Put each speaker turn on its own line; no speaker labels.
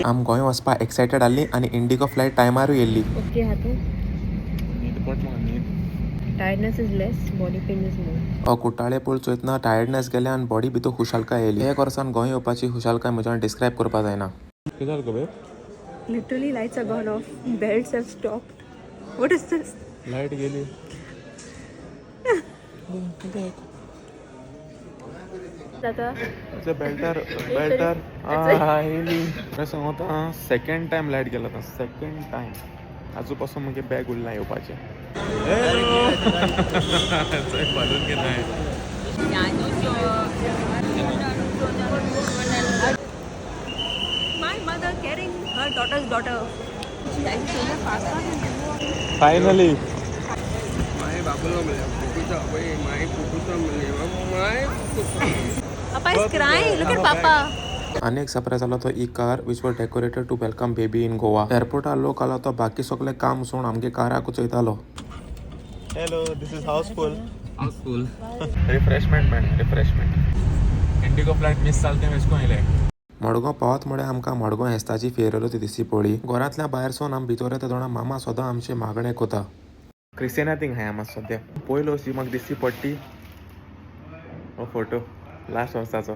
आम गोंय वचपा एक्सायटेड आहली आनी इंडिगो फ्लायट टायमारूय येयल्ली.
ओके हा तूं.
न्हीद पडटा म्हाका न्हीद.
Tiredness is less, body pain is more.
कुट्टाळे पूल चोयतना टायर्डनेस गेले आनी बॉडी भितर खुशालकाय येयली. हे वर्सान गोंय येवपाची खुशालकाय म्हज्यान डिस्क्रायब करपा जायना.
कितें जालें गो babe?
Literally lights are gone off, belts have stopped. What is this?
Light गेली.
जाता.
बेल्टर बेल्टर येयली. खरें सांगता, सेकंड टायम लायट गेला आतां, सेकंड टायम. आजू पासून मुगे बॅग उरलां येवपाचें. बांदून घेतलाय.
My mother carrying her daughter's daughter.
Finally.
Papa is crying. Look at Papa.
आनी एक सरप्रायज आलो तो E car which were decorated to welcome baby in Goa. एअरपोर्टार लोक आलो तो बाकी सगळे काम सोडून आमगे काराकूच चोयतालो.
Hello, this is Housefull. Housefull. Refreshment मेळ्ळें, रिफ्रेशमेंट. इंडिगो फ्लायट मिस जाल तें वेचको येयले.
मडगांव पावत म्हळ्यार आमकां मडगांव हेस्ताची फेरलो ती दिसती पडली. घरांतल्या भायर सोन आमी भितर येता तेन्ना मामा सदां आमचे मागणें कोता.
क्रिस्टियना थिंग हाय आमी सद्या. पयलो जी म्हाका दिसती पडटी हो फोटो लास्ट वर्साचो.